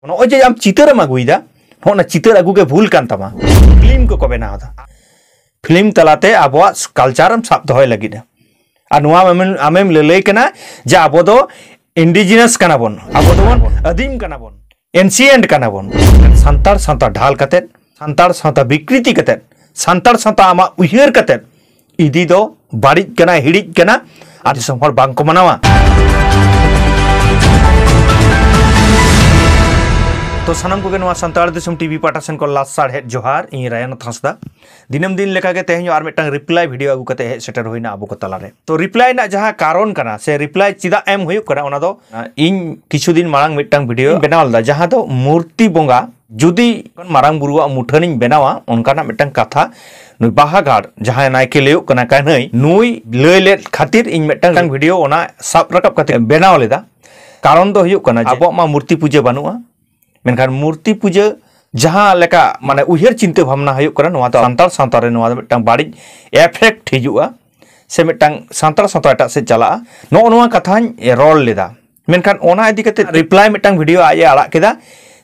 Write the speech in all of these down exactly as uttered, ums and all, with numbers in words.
ᱱᱚᱜᱼᱚᱭ ᱡᱮ ᱟᱢ ᱪᱤᱛᱟᱹᱨᱮᱢ ᱟᱹᱜᱩᱭᱮᱫᱟ, ᱱᱚᱜᱼᱚ ᱱᱟ ᱪᱤᱛᱟᱹᱨ ᱟᱹᱜᱩ ᱜᱮ ᱵᱷᱩᱞ ᱠᱟᱱ ᱛᱟᱢᱟ᱾ ᱯᱷᱤᱞᱢ ᱠᱚᱠᱚ ᱵᱮᱱᱟᱣ ᱮᱫᱟ, ᱯᱷᱤᱞᱢ ᱛᱟᱞᱟᱛᱮ ᱟᱵᱚᱣᱟᱜ ᱠᱟᱞᱪᱟᱨ ᱮᱢ ᱥᱟᱵ ᱫᱚᱦᱚᱭ ᱞᱟᱹᱜᱤᱫ᱾ ᱟᱨ ᱱᱚᱣᱟ ᱟᱢᱮᱢ, ᱟᱢᱮᱢ ᱞᱟᱹᱞᱟᱹᱭ ᱠᱟᱱᱟ ᱡᱮ ᱟᱵᱚ ᱫᱚ ᱤᱱᱰᱤᱡᱤᱱᱟᱥ ᱠᱟᱱᱟ ᱵᱚᱱ, ᱟᱵᱚ ᱫᱚᱵᱚᱱ ᱟᱹᱫᱤᱢ ᱠᱟᱱᱟ ᱵᱚᱱ, ᱮᱱᱥᱤᱭᱮᱱᱴ ᱠᱟᱱᱟ ᱵᱚᱱ᱾ ᱥᱟᱱᱛᱟᱲ ᱥᱟᱶᱛᱟ ᱰᱷᱟᱞ ᱠᱟᱛᱮᱫ, ᱥᱟᱱᱛᱟᱲ ᱥᱟᱶᱛᱟ ᱵᱤᱠᱨᱤᱛᱤ ᱠᱟᱛᱮᱫ, ᱥᱟᱱᱛᱟᱲ ᱥᱟᱶᱛᱟ ᱟᱢᱟᱜ ᱩᱭᱦᱟᱹᱨ ᱠᱟᱛᱮᱫ ᱤᱫᱤ ᱫᱚ ᱵᱟᱹᱲᱤᱡ ᱠᱟᱱᱟ, ᱦᱤᱲᱤᱡ ᱠᱟᱱᱟ, ᱟᱨ ᱫᱤᱥᱚᱢ ᱦᱚᱲ ᱵᱟᱝ ᱠᱚ ᱢᱟᱱᱟᱣᱟ᱾ ᱛᱚ ᱥᱟᱱᱟᱢ ᱠᱚᱜᱮ ᱱᱚᱣᱟ ᱥᱟᱱᱛᱟᱲ ᱫᱤᱥᱚᱢ ᱴᱤᱵᱷᱤ ᱯᱟᱦᱴᱟ ᱥᱮᱱ ᱠᱷᱚᱱ ᱞᱟᱥ ᱥᱟᱲᱦᱮᱫ ᱡᱚᱦᱟᱨ, ᱤᱧ ᱨᱟᱭᱚᱱᱟᱛᱷ ᱦᱟᱸᱥᱫᱟ᱾ ᱫᱤᱱᱟᱹᱢ ᱫᱤᱱ ᱞᱮᱠᱟᱜᱮ ᱛᱮᱦᱮᱧ ᱦᱚᱸ ᱟᱨ ᱢᱤᱫᱴᱟᱝ ᱨᱤᱯᱞᱟᱭ ᱵᱷᱤᱰᱤᱭᱳ ᱟᱹᱜᱩ ᱠᱟᱛᱮ ᱦᱮᱡ ᱥᱮᱴᱮᱨ ᱦᱩᱭᱱᱟ ᱟᱵᱚ ᱠᱚ ᱛᱟᱞᱟᱨᱮ᱾ ᱛᱚ ᱨᱤᱯᱞᱟᱭ ᱨᱮᱱᱟᱜ ᱡᱟᱦᱟᱸ ᱠᱟᱨᱚᱱ ᱠᱟᱱᱟ ᱥᱮ ᱨᱤᱯᱞᱟᱭ ᱪᱮᱫᱟᱜ ᱮᱢ ᱦᱩᱭᱩᱜ ᱠᱟᱱᱟ, ᱚᱱᱟ ᱫᱚ, ᱟᱸ, ᱤᱧ ᱠᱤᱪᱷᱩ ᱫᱤᱱ ᱢᱟᱲᱟᱝ ᱢᱤᱫᱴᱟᱝ ᱵᱷᱤᱰᱤᱭᱳ ᱵᱮᱱᱟᱣ ᱞᱮᱫᱟ, ᱡᱟᱦᱟᱸ ᱫᱚ ᱢᱩᱨᱛᱤ ᱵᱚᱸᱜᱟ ᱡᱩᱫᱤ ᱢᱟᱨᱟᱝ ᱵᱩᱨᱩᱣᱟᱜ ᱢᱩᱴᱷᱟᱹᱱᱤᱧ ᱵᱮᱱᱟᱣᱟ, ᱚᱱᱠᱟᱱᱟᱜ ᱢᱤᱫᱴᱟᱝ ᱠᱟᱛᱷᱟ ᱱᱩᱭ ᱵᱟᱦᱟᱜᱟᱲ ᱡᱟᱦᱟᱸᱭ ᱱᱟᱭᱠᱮ ᱞᱟᱹᱭᱚᱜ ᱠᱟᱱᱟ ᱠᱟᱹᱱᱦᱟᱹᱭ, ᱱᱩᱭ ᱞᱟᱹᱭ ᱞᱮᱫ ᱠᱷᱟᱹᱛᱤᱨ ᱤᱧ ᱢᱤᱫᱴᱟᱝ ᱵᱷᱤᱰᱤᱭᱳ ᱚᱱᱟ ᱥᱟᱵ ᱨᱟᱠᱟᱵ ᱠᱟᱛᱮ ᱵᱮᱱᱟᱣ ᱞᱮᱫᱟ᱾ ᱠᱟᱨᱚᱱ ᱫᱚ ᱦᱩᱭᱩᱜ ᱠᱟᱱᱟ ᱡᱮ ᱟᱵᱚᱣᱟᱜ ᱢᱟ ᱢᱩᱨᱛᱤ ᱯᱩᱡᱟᱹ ᱵᱟᱹᱱᱩᱜᱼᱟ, ᱢᱮᱱᱠᱷᱟᱱ ᱢᱩᱨᱛᱤ ᱯᱩᱡᱟᱹ ᱡᱟᱦᱟᱸ ᱞᱮᱠᱟ ᱢᱟᱱᱮ ᱩᱭᱦᱟᱹᱨ ᱪᱤᱱᱛᱟᱹ ᱵᱷᱟᱵᱽᱱᱟ ᱦᱩᱭᱩᱜ ᱠᱟᱱᱟ, ᱱᱚᱣᱟ ᱫᱚ ᱥᱟᱱᱛᱟᱲ ᱥᱟᱶᱛᱟ ᱨᱮ ᱱᱚᱣᱟ ᱫᱚ ᱢᱤᱫᱴᱟᱝ ᱵᱟᱹᱲᱤᱡ ᱮᱯᱷᱮᱠᱴ ᱦᱤᱡᱩᱜᱼᱟ ᱥᱮ ᱢᱤᱫᱴᱟᱝ ᱥᱟᱱᱛᱟᱲ ᱥᱟᱶᱛᱟ ᱮᱴᱟᱜ ᱥᱮᱫ ᱪᱟᱞᱟᱜᱼᱟ, ᱱᱚᱜᱼᱚ ᱱᱚᱣᱟ ᱠᱟᱛᱷᱟᱧ ᱨᱚᱲ ᱞᱮᱫᱟ᱾ ᱢᱮᱱᱠᱷᱟᱱ ᱚᱱᱟ ᱤᱫᱤ ᱠᱟᱛᱮ ᱨᱤᱯᱞᱟᱭ ᱢᱤᱫᱴᱟᱝ ᱵᱷᱤᱰᱤᱭᱳ ᱟᱡ ᱮ ᱟᱲᱟᱜ ᱠᱮᱫᱟ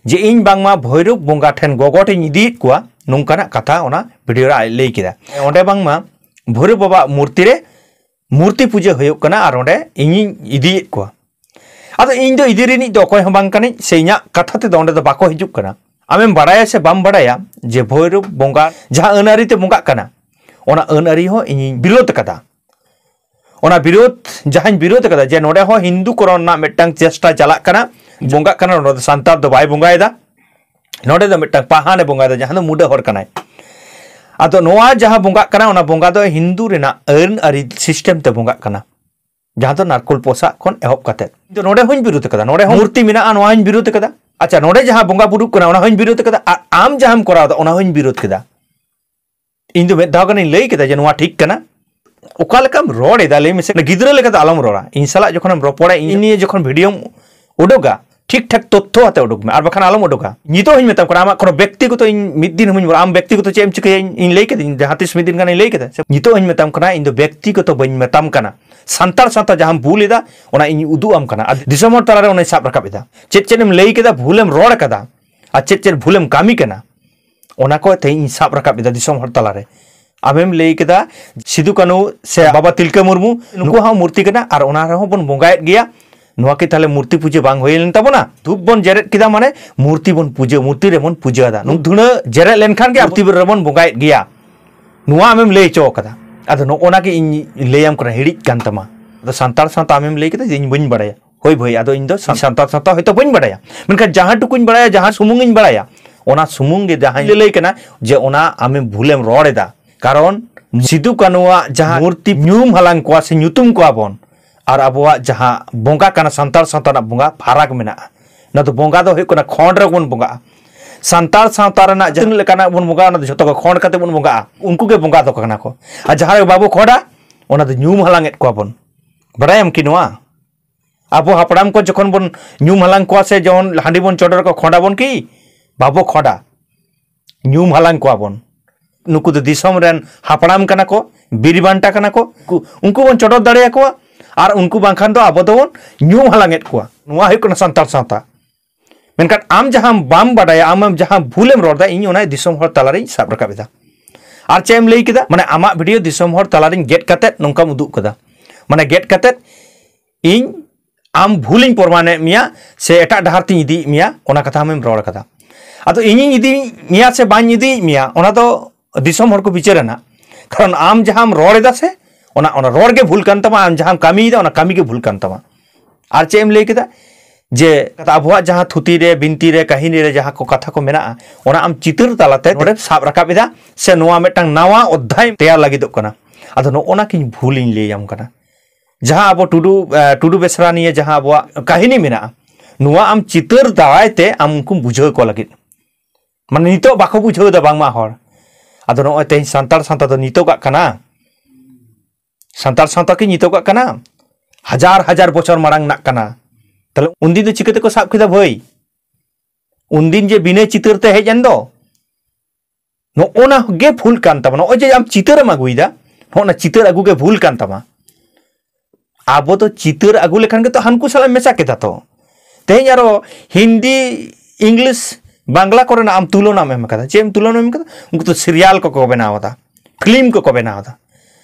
ᱡᱮ ᱤᱧ ᱵᱟᱝᱢᱟ ᱵᱷᱳᱭᱨᱳᱵ ᱵᱚᱸᱜᱟ ᱴᱷᱮᱱ ᱜᱚᱜᱚᱴ ᱤᱧ ᱤᱫᱤᱭᱮᱫ ᱠᱚᱣᱟ, ᱱᱚᱝᱠᱟᱱᱟᱜ ᱠᱟᱛᱷᱟ ᱚᱱᱟ ᱵᱷᱤᱰᱤᱭᱳ ᱨᱮ ᱟᱡ ᱞᱟᱹᱭ ᱠᱮᱫᱟ᱾ ᱚᱸᱰᱮ ᱵᱟᱝᱢᱟ ᱵᱷᱳᱭᱨᱳᱵ ᱵᱟᱵᱟᱣᱟᱜ ᱢᱩᱨᱛᱤ ᱨᱮ ᱢᱩᱨᱛᱤ ᱯᱩᱡᱟᱹ ᱦᱩᱭᱩᱜ ᱠᱟᱱᱟ ᱟᱨ ᱚᱸᱰᱮ ᱤᱧᱤᱧ ᱤᱫᱤᱭᱮᱫ ᱠᱚᱣᱟ᱾ ᱟᱫᱚ ᱤᱧ ᱫᱚ ᱤᱫᱤ ᱨᱤᱱᱤᱡ ᱫᱚ ᱚᱠᱚᱭ ᱦᱚᱸ ᱵᱟᱝ ᱠᱟᱹᱱᱟᱹᱧ, ᱥᱮ ᱤᱧᱟᱹᱜ ᱠᱟᱛᱷᱟ ᱛᱮᱫᱚ ᱚᱸᱰᱮ ᱫᱚ ᱵᱟᱠᱚ ᱦᱤᱡᱩᱜ ᱠᱟᱱᱟ᱾ ᱟᱢᱮᱢ ᱵᱟᱲᱟᱭᱟ ᱥᱮ ᱵᱟᱢ ᱵᱟᱲᱟᱭᱟ ᱡᱮ ᱵᱷᱳᱭᱨᱳᱵ ᱵᱚᱸᱜᱟ ᱡᱟᱦᱟᱸ ᱟᱹᱱ ᱟᱹᱨᱤ ᱛᱮ ᱵᱚᱸᱜᱟᱜ ᱠᱟᱱᱟ, ᱚᱱᱟ ᱟᱹᱱ ᱟᱹᱨᱤ ᱦᱚᱸ ᱤᱧᱤᱧ ᱵᱤᱨᱳᱫ ᱟᱠᱟᱫᱟ᱾ ᱚᱱᱟ ᱵᱤᱨᱳᱫ, ᱡᱟᱦᱟᱸᱧ ᱵᱤᱨᱳᱫ ᱟᱠᱟᱫᱟ ᱡᱮ ᱱᱚᱰᱮ ᱦᱚᱸ ᱦᱤᱱᱫᱩ ᱠᱚᱨᱚᱱ ᱨᱮᱱᱟᱜ ᱢᱤᱫᱴᱟᱝ ᱪᱮᱥᱴᱟ ᱪᱟᱞᱟᱜ ᱠᱟᱱᱟ, ᱵᱚᱸᱜᱟᱜ ᱠᱟᱱᱟ, ᱱᱚᱰᱮ ᱫᱚ ᱥᱟᱱᱛᱟᱲ ᱫᱚ ᱵᱟᱭ ᱵᱚᱸᱜᱟᱭᱮᱫᱟ, ᱱᱚᱰᱮ ᱫᱚ ᱢᱤᱫᱴᱟᱝ ᱯᱟᱦᱟᱱᱮ ᱵᱚᱸᱜᱟᱭᱮᱫᱟ ᱡᱟᱦᱟᱸ ᱫᱚ ᱢᱩᱰᱟᱹ ᱦᱚᱲ ᱠᱟᱱᱟᱭ᱾ ᱟᱫᱚ ᱱᱚᱣᱟ ᱡᱟᱦᱟᱸ ᱵᱚᱸᱜᱟᱜ ᱠᱟᱱᱟ, ᱚᱱᱟ ᱵᱚᱸᱜᱟ ᱫᱚ ᱦᱤᱱᱫᱩ ᱨᱮᱱᱟᱜ ᱟᱹᱱ ᱟᱹᱨᱤ ᱥᱤᱥᱴᱮᱢ ᱛᱮ ᱵᱚᱸᱜᱟᱜ ᱠᱟᱱᱟ, ᱡᱟᱦᱟᱸ ᱫᱚ ᱱᱟᱨᱠᱳᱞ ᱯᱚᱥᱟᱜ ᱠᱷᱚᱱ ᱮᱦᱚᱵ ᱠᱟᱛᱮ᱾ ᱤᱧ ᱫᱚ ᱱᱚᱰᱮ ᱦᱚᱸᱧ ᱵᱤᱨᱳᱫ ᱟᱠᱟᱫᱟ, ᱱᱚᱰᱮ ᱦᱚᱸ ᱢᱩᱨᱛᱤ ᱢᱮᱱᱟᱜᱼᱟ, ᱱᱚᱣᱟ ᱦᱚᱸᱧ ᱵᱤᱨᱳᱫ ᱟᱠᱟᱫᱟ᱾ ᱟᱪᱪᱷᱟ, ᱱᱚᱰᱮ ᱡᱟᱦᱟᱸ ᱵᱚᱸᱜᱟ ᱵᱩᱨᱩᱜ ᱠᱟᱱᱟ, ᱚᱱᱟ ᱦᱚᱸᱧ ᱵᱤᱨᱳᱫ ᱟᱠᱟᱫᱟ, ᱟᱨ ᱟᱢ ᱡᱟᱦᱟᱸᱢ ᱠᱚᱨᱟᱣ ᱮᱫᱟ, ᱚᱱᱟ ᱦᱚᱸᱧ ᱵᱤᱨᱳᱫ ᱠᱮᱫᱟ᱾ ᱤᱧ ᱫᱚ ᱢᱤᱫ ᱫᱷᱟᱣ ᱜᱟᱱᱤᱧ ᱞᱟᱹᱭ ᱠᱮᱫᱟ ᱡᱮ ᱱᱚᱣᱟ ᱴᱷᱤᱠ ᱠᱟᱱᱟ᱾ ᱚᱠᱟ ᱞᱮᱠᱟᱢ ᱨᱚᱲ ᱮᱫᱟ ᱞᱟᱹᱭ ᱢᱮᱥᱮ, ᱜᱤᱫᱽᱨᱟᱹ ᱞᱮᱠᱟ ᱫᱚ ᱟᱞᱚᱢ ᱨᱚᱲᱟ᱾ ᱤᱧ ᱥᱟᱞᱟᱜ ᱡᱚᱠᱷᱚᱱᱮᱢ ᱨᱚᱯᱚᱲᱟ, ᱤᱧ ᱱᱤᱭᱮ ᱡᱚᱠᱷᱚᱱ ᱵᱷᱤᱰᱤᱭᱳᱢ ᱩᱰᱩᱠᱟ, ᱴᱷᱤᱠ ᱴᱷᱟᱠ ᱛᱚᱛᱛᱷᱚ ᱟᱛᱮ ᱩᱰᱩᱠ ᱢᱮ, ᱟᱨ ᱵᱟᱠᱷᱟᱱ ᱟᱞᱚᱢ ᱩᱰᱩᱠᱟ᱾ ᱱᱤᱛᱚᱜ ᱦᱚᱧ ᱢᱮᱛᱟᱢ ᱠᱟᱱᱟ, ᱟᱢᱟᱜ ᱠᱳᱱᱳ ᱵᱮᱠᱛᱤᱜᱚᱛᱚ, ᱤᱧ ᱢᱤᱫ ᱫᱤᱱ ᱦᱚᱸ ᱵᱟᱹᱧ ᱨᱚᱲᱟ, ᱟᱢ ᱵᱮᱠᱛᱤᱜᱚᱛᱚ ᱪᱮᱫ ᱮᱢ ᱪᱤᱠᱟᱹᱭᱟ, ᱤᱧ, ᱤᱧ ᱞᱟᱹᱭ ᱠᱟᱹᱫᱟᱹᱧ, ᱡᱟᱦᱟᱸ ᱛᱤᱥ ᱢᱤᱫ ᱫᱤᱱ ᱜᱟᱱᱤᱧ ᱞᱟᱹᱭ ᱠᱮᱫᱟ ᱥᱮ? ᱱᱤᱛᱚᱜ ᱦᱚᱧ ᱢᱮᱛᱟᱢ ᱠᱟᱱᱟ, ᱤᱧ ᱫᱚ ᱵᱮᱠᱛᱤᱜᱚᱛᱚ ᱵᱟᱹᱧ ᱢᱮᱛᱟᱢ ᱠᱟᱱᱟ᱾ ᱥᱟᱱᱛᱟᱲ ᱥᱟᱶᱛᱟ ᱡᱟᱦᱟᱸᱢ ᱵᱷᱩᱞ ᱮᱫᱟ, ᱚᱱᱟ ᱤᱧ ᱩᱫᱩᱜ ᱟᱢ ᱠᱟᱱᱟ, ᱟᱨ ᱫᱤᱥᱚᱢ ᱦᱚᱲ ᱛᱟᱞᱟᱨᱮ ᱚᱱᱟᱧ ᱥᱟᱵ ᱨᱟᱠᱟᱵ ᱮᱫᱟ᱾ ᱪᱮᱫ ᱪᱮᱫ ᱮᱢ ᱞᱟᱹᱭ ᱠᱮᱫᱟ, ᱵᱷᱩᱞᱮᱢ ᱨᱚᱲ ᱠᱟᱫᱟ, ᱟᱨ ᱪᱮᱫ ᱪᱮᱫ ᱵᱷᱩᱞᱮᱢ ᱠᱟᱹᱢᱤ ᱠᱟᱱᱟ, ᱚᱱᱟ ᱠᱚ ᱛᱮᱦᱮᱧ ᱤᱧ ᱥᱟᱵ ᱨᱟᱠᱟᱵ ᱮᱫᱟ ᱫᱤᱥᱚᱢ ᱦᱚᱲ ᱛᱟᱞᱟᱨᱮ᱾ ᱟᱢᱮᱢ ᱞᱟᱹᱭ ᱠᱮᱫᱟ ᱥᱤᱫᱩ ᱠᱟᱹᱱᱩ ᱥᱮ ᱵᱟᱵᱟ ᱛᱤᱞᱠᱟᱹ ᱢᱩᱨᱢᱩ, ᱱᱩᱠᱩᱣᱟᱜ ᱦᱚᱸ ᱢᱩᱨᱛᱤ ᱠᱟᱱᱟ, ᱟᱨ ᱚᱱᱟ ᱨᱮᱦᱚᱸ ᱵᱚᱱ ᱵᱚᱸᱜᱟᱭᱮᱫ ᱜᱮᱭᱟ᱾ ᱱᱚᱣᱟ ᱠᱤ ᱛᱟᱦᱞᱮ ᱢᱩᱨᱛᱤ ᱯᱩᱡᱟᱹ ᱵᱟᱝ ᱦᱩᱭ ᱞᱮᱱ ᱛᱟᱵᱚᱱᱟ? ᱫᱷᱩᱯ ᱵᱚᱱ ᱡᱮᱨᱮᱫ ᱠᱮᱫᱟ, ᱢᱟᱱᱮ ᱢᱩᱨᱛᱤ ᱵᱚᱱ ᱯᱩᱡᱟᱹ, ᱢᱩᱨᱛᱤ ᱨᱮᱵᱚᱱ ᱯᱩᱡᱟᱹ ᱟᱫᱟ᱾ ᱱᱩᱱ ᱫᱷᱩᱬᱟᱹ ᱡᱮᱨᱮᱫ ᱞᱮᱱᱠᱷᱟᱱ ᱜᱮ ᱢᱩᱨᱛᱤ ᱨᱮᱵᱚᱱ ᱵᱚᱸᱜᱟᱭᱮᱫ ᱜᱮᱭᱟ, ᱱᱚᱣᱟ ᱟᱢᱮᱢ ᱞᱟᱹᱭ ᱦᱚᱪᱚ ᱠᱟᱫᱟ᱾ ᱟᱫᱚ ᱱᱚᱜᱼᱚ ᱱᱟ ᱜᱮ ᱤᱧ ᱞᱟᱹᱭᱟᱢ ᱠᱟᱱᱟ, ᱦᱤᱲᱤᱡ ᱠᱟᱱ ᱛᱟᱢᱟ᱾ ᱟᱫᱚ ᱥᱟᱱᱛᱟᱲ ᱥᱟᱶᱛᱟ ᱟᱢᱮᱢ ᱞᱟᱹᱭ ᱠᱮᱫᱟ ᱡᱮ ᱤᱧ ᱵᱟᱹᱧ ᱵᱟᱲᱟᱭᱟ᱾ ᱦᱳᱭ ᱵᱷᱟᱹᱭ, ᱟᱫᱚ ᱤᱧ ᱫᱚ ᱥᱟᱱᱛᱟᱲ ᱥᱟᱶᱛᱟ ᱦᱚᱭᱛᱳ ᱵᱟᱹᱧ ᱵᱟᱲᱟᱭᱟ, ᱢᱮᱱᱠᱷᱟᱱ ᱡᱟᱦᱟᱸ ᱴᱩᱠᱩᱧ ᱵᱟᱲᱟᱭᱟ, ᱡᱟᱦᱟᱸ ᱥᱩᱢᱩᱝ ᱤᱧ ᱵᱟᱲᱟᱭᱟ, ᱚᱱᱟ ᱥᱩᱢᱩᱝ ᱜᱮ ᱡᱟᱦᱟᱸᱧ ᱞᱟᱹᱞᱟᱹᱭ ᱠᱟᱱᱟ, ᱡᱮ ᱚᱱᱟ ᱟᱢᱮᱢ ᱵᱷᱩᱞᱮᱢ ᱨᱚᱲ ᱮᱫᱟ᱾ ᱠᱟᱨᱚᱱ ᱥᱤᱫᱩ ᱠᱟᱹᱱᱩᱣᱟᱜ ᱡᱟᱦᱟᱸ ᱢᱩᱨᱛᱤ ᱧᱩᱢ ᱦᱟᱞᱟᱝ ᱠᱚᱣᱟ ᱥᱮ ᱧᱩᱛᱩᱢ ᱠᱚᱣᱟ ᱵᱚᱱ, ᱟᱨ ᱟᱵᱚᱣᱟᱜ ᱡᱟᱦᱟᱸ ᱵᱚᱸᱜᱟ ᱠᱟᱱᱟ, ᱥᱟᱱᱛᱟᱲ ᱥᱟᱶᱛᱟ ᱨᱮᱱᱟᱜ ᱵᱚᱸᱜᱟ, ᱯᱷᱟᱨᱟᱠ ᱢᱮᱱᱟᱜᱼᱟ᱾ ᱚᱱᱟ ᱫᱚ ᱵᱚᱸᱜᱟ ᱫᱚ ᱦᱩᱭᱩᱜ ᱠᱟᱱᱟ ᱠᱷᱚᱸᱰ ᱨᱮᱵᱚᱱ ᱵᱚᱸᱜᱟᱜᱼᱟ᱾ ᱥᱟᱱᱛᱟᱲ ᱥᱟᱶᱛᱟ ᱨᱮᱱᱟᱜ ᱡᱟᱦᱟᱸ ᱞᱮᱠᱟᱱᱟᱜ ᱵᱚᱱ ᱵᱚᱸᱜᱟᱜᱼᱟ, ᱚᱱᱟ ᱫᱚ ᱡᱷᱚᱛᱚ ᱜᱮ ᱠᱷᱚᱸᱰ ᱠᱟᱛᱮ ᱵᱚᱱ ᱵᱚᱸᱜᱟᱜᱼᱟ᱾ ᱩᱱᱠᱩ ᱜᱮ ᱵᱚᱸᱜᱟ ᱫᱚ ᱠᱟᱱᱟ ᱠᱚ᱾ ᱟᱨ ᱡᱟᱦᱟᱸ ᱨᱮ ᱵᱟᱵᱚ ᱠᱷᱚᱸᱰᱟ, ᱚᱱᱟ ᱫᱚ ᱧᱩᱢ ᱦᱟᱞᱟᱝ ᱮᱫ ᱠᱚᱣᱟ ᱵᱚᱱ᱾ ᱵᱟᱲᱟᱭᱟᱢ ᱠᱤ ᱱᱚᱣᱟ? ᱟᱵᱚ ᱦᱟᱯᱲᱟᱢ ᱠᱚ ᱡᱚᱠᱷᱚᱱ ᱵᱚᱱ ᱧᱩᱢ ᱦᱟᱞᱟᱝ ᱠᱚᱣᱟ ᱥᱮ ᱡᱮᱢᱚᱱ ᱦᱟᱺᱰᱤ ᱵᱚᱱ ᱪᱚᱰᱚᱨ ᱠᱚᱣᱟ, ᱠᱷᱚᱸᱰᱟ ᱵᱚᱱ ᱠᱤ? ᱵᱟᱵᱚ ᱠᱷᱚᱸᱰᱟ, ᱧᱩᱢ ᱦᱟᱞᱟᱝ ᱠᱚᱣᱟ ᱵᱚᱱ᱾ ᱱᱩᱠᱩ ᱫᱚ ᱫᱤᱥᱚᱢ ᱨᱮᱱ ᱦᱟᱯᱲᱟᱢ ᱠᱟᱱᱟ ᱠᱚ, ᱵᱤᱨ ᱵᱟᱱᱴᱟ ᱠᱟᱱᱟ ᱠᱚ, ᱩᱱᱠᱩ, ᱩᱱᱠᱩ ᱵᱚᱱ ᱪᱚᱰᱚᱨ ᱫᱟᱲᱮᱭᱟᱠᱚᱣᱟ, ᱟᱨ ᱩᱱᱠᱩ ᱵᱟᱝᱠᱷᱟᱱ ᱫᱚ ᱟᱵᱚ ᱫᱚᱵᱚᱱ ᱧᱩᱢ ᱦᱟᱞᱟᱝ ᱮᱫ ᱠᱚᱣᱟ᱾ ᱱᱚᱣᱟ ᱦᱩᱭᱩᱜ ᱠᱟᱱᱟ ᱥᱟᱱᱛᱟᱲ ᱥᱟᱶᱛᱟ᱾ ᱢᱮᱱᱠᱷᱟᱱ ᱟᱢ ᱡᱟᱦᱟᱸ ᱵᱟᱢ ᱵᱟᱰᱟᱭᱟ, ᱟᱢ ᱡᱟᱦᱟᱸ ᱵᱷᱩᱞᱮᱢ ᱨᱚᱲ ᱮᱫᱟ, ᱤᱧ ᱚᱱᱟ ᱫᱤᱥᱚᱢ ᱦᱚᱲ ᱛᱟᱞᱟᱨᱤᱧ ᱥᱟᱵ ᱨᱟᱠᱟᱵ ᱮᱫᱟ᱾ ᱟᱨ ᱪᱮᱫ ᱮᱢ ᱞᱟᱹᱭ ᱠᱮᱫᱟ? ᱢᱟᱱᱮ ᱟᱢᱟᱜ ᱵᱷᱤᱰᱤᱭᱳ ᱫᱤᱥᱚᱢ ᱦᱚᱲ ᱛᱟᱞᱟᱨᱤᱧ ᱜᱮᱫ ᱠᱟᱛᱮ ᱱᱚᱝᱠᱟᱢ ᱩᱫᱩᱜ ᱠᱟᱫᱟ, ᱢᱟᱱᱮ ᱜᱮᱫ ᱠᱟᱛᱮ ᱤᱧ ᱟᱢ ᱵᱷᱩᱞᱤᱧ ᱯᱨᱚᱢᱟᱱᱮᱫ ᱢᱮᱭᱟ ᱥᱮ ᱮᱴᱟᱜ ᱰᱟᱦᱟᱨ ᱛᱤᱧ ᱤᱫᱤᱭᱮᱫ ᱢᱮᱭᱟ, ᱚᱱᱟ ᱠᱟᱛᱷᱟ ᱟᱢᱮᱢ ᱨᱚᱲ ᱠᱟᱫᱟ᱾ ᱟᱫᱚ ᱤᱧᱤᱧ ᱤᱫᱤᱭᱮᱫ ᱢᱮᱭᱟ ᱥᱮ ᱵᱟᱹᱧ ᱤᱫᱤᱭᱮᱫ ᱢᱮᱭᱟ, ᱚᱱᱟ ᱫᱚ ᱫᱤᱥᱚᱢ ᱦᱚᱲ ᱠᱚ ᱵᱤᱪᱟᱹᱨᱟ ᱱᱟᱜ᱾ ᱠᱟᱨᱚᱱ ᱟᱢ ᱡᱟᱦᱟᱸᱢ ᱨᱚᱲ ᱮᱫᱟ ᱥᱮ, ᱚᱱᱟ, ᱚᱱᱟ ᱨᱚᱲ ᱜᱮ ᱵᱷᱩᱞ ᱠᱟᱱ ᱛᱟᱢᱟ, ᱟᱢ ᱡᱟᱦᱟᱸᱢ ᱠᱟᱹᱢᱤᱭᱮᱫᱟ, ᱚᱱᱟ ᱠᱟᱹᱢᱤ ᱜᱮ ᱵᱷᱩᱞ ᱠᱟᱱ ᱛᱟᱢᱟ᱾ ᱟᱨ ᱪᱮᱫ ᱮᱢ ᱞᱟᱹᱭ ᱠᱮᱫᱟ? ᱡᱮ ᱟᱵᱚᱣᱟᱜ ᱡᱟᱦᱟᱸ ᱛᱷᱩᱛᱤ ᱨᱮ, ᱵᱤᱱᱛᱤ ᱨᱮ, ᱠᱟᱹᱦᱤᱱᱤ ᱨᱮ ᱡᱟᱦᱟᱸ ᱠᱚ ᱠᱟᱛᱷᱟ ᱠᱚ ᱢᱮᱱᱟᱜᱼᱟ, ᱚᱱᱟ ᱟᱢ ᱪᱤᱛᱟᱹᱨ ᱛᱟᱞᱟᱛᱮ ᱱᱚᱰᱮᱢ ᱥᱟᱵ ᱨᱟᱠᱟᱵ ᱮᱫᱟ, ᱥᱮ ᱱᱚᱣᱟ ᱢᱤᱫᱴᱟᱝ ᱱᱟᱣᱟ ᱚᱫᱽᱫᱷᱟᱭ ᱛᱮᱭᱟᱨ ᱞᱟᱹᱜᱤᱫᱚᱜ ᱠᱟᱱᱟ᱾ ᱟᱫᱚ ᱱᱚᱜᱼᱚ ᱱᱟ ᱠᱤᱧ ᱵᱷᱩᱞᱤᱧ ᱞᱟᱹᱭᱟᱢ ᱠᱟᱱᱟ᱾ ᱡᱟᱦᱟᱸ ᱟᱵᱚ ᱴᱩᱰᱩ, ᱮ, ᱴᱩᱰᱩ ᱵᱮᱥᱨᱟ ᱱᱤᱭᱮ ᱡᱟᱦᱟᱸ ᱟᱵᱚᱣᱟᱜ ᱠᱟᱹᱦᱤᱱᱤ ᱢᱮᱱᱟᱜᱼᱟ, ᱱᱚᱣᱟ ᱟᱢ ᱪᱤᱛᱟᱹᱨ ᱫᱟᱨᱟᱭ ᱛᱮ ᱟᱢ ᱩᱱᱠᱩᱢ ᱵᱩᱡᱷᱟᱹᱣ ᱠᱚ ᱞᱟᱹᱜᱤᱫ᱾ ᱢᱟᱱᱮ ᱱᱤᱛᱚᱜ ᱵᱟᱠᱚ ᱵᱩᱡᱷᱟᱹᱣ ᱮᱫᱟ ᱵᱟᱝᱢᱟ ᱦᱚᱲ᱾ ᱟᱫᱚ ᱱᱚᱜᱼᱚᱭ ᱛᱮᱦᱮᱧ ᱥᱟᱱᱛᱟᱲ ᱥᱟᱶᱛᱟ ᱫᱚ ᱱᱤᱛᱚᱜᱟᱜ ᱠᱟᱱᱟ? ᱥᱟᱱᱛᱟᱲ ᱥᱟᱶᱛᱟ ᱠᱤ ᱱᱤᱛᱚᱜᱟᱜ ᱠᱟᱱᱟ? ᱦᱟᱡᱟᱨ ᱦᱟᱡᱟᱨ ᱵᱚᱪᱷᱚᱨ ᱢᱟᱲᱟᱝ ᱨᱮᱱᱟᱜ ᱠᱟᱱᱟ᱾ ᱛᱟᱦᱞᱮ ᱩᱱᱫᱤᱱ ᱫᱚ ᱪᱤᱠᱟᱹ ᱛᱮᱠᱚ ᱥᱟᱵ ᱠᱮᱫᱟ ᱵᱷᱟᱹᱭ? ᱩᱱᱫᱤᱱ ᱡᱮ ᱵᱤᱱᱟᱹ ᱪᱤᱛᱟᱹᱨ ᱛᱮ ᱦᱮᱡ ᱮᱱ ᱫᱚ, ᱱᱚᱜᱼᱚ ᱱᱟ ᱜᱮ ᱵᱷᱩᱞ ᱠᱟᱱ ᱛᱟᱵᱚᱱᱟ᱾ ᱱᱚᱜᱼᱚᱭ ᱡᱮ ᱟᱢ ᱪᱤᱛᱟᱹᱨᱮᱢ ᱟᱹᱜᱩᱭᱮᱫᱟ, ᱱᱚᱜᱼᱚ ᱱᱟ ᱪᱤᱛᱟᱹᱨ ᱟᱹᱜᱩ ᱜᱮ ᱵᱷᱩᱞ ᱠᱟᱱ ᱛᱟᱢᱟ᱾ ᱟᱵᱚ ᱫᱚ ᱪᱤᱛᱟᱹᱨ ᱟᱹᱜᱩ ᱞᱮᱠᱷᱟᱱ ᱜᱮᱛᱚ ᱦᱟᱱᱠᱩ ᱥᱟᱞᱟᱜ ᱢᱮᱥᱟ ᱠᱮᱫᱟ ᱛᱚ᱾ ᱛᱮᱦᱮᱧ ᱟᱨᱚ ᱦᱤᱱᱫᱤ, ᱤᱝᱞᱤᱥ, ᱵᱟᱝᱞᱟ ᱠᱚᱨᱮᱱᱟᱜ ᱟᱢ ᱛᱩᱞᱚᱱᱟᱢ ᱮᱢ ᱠᱟᱫᱟ᱾ ᱪᱮᱫ ᱮᱢ ᱛᱩᱞᱚᱱᱟᱢ ᱮᱢ ᱠᱟᱫᱟ? ᱩᱱᱠᱩ ᱫᱚ ᱥᱤᱨᱤᱭᱟᱞ ᱠᱚᱠᱚ ᱵᱮᱱᱟᱣ ᱮᱫᱟ, ᱯᱷᱤᱞᱢ ᱠᱚᱠᱚ ᱵᱮᱱᱟᱣ ᱮᱫᱟ᱾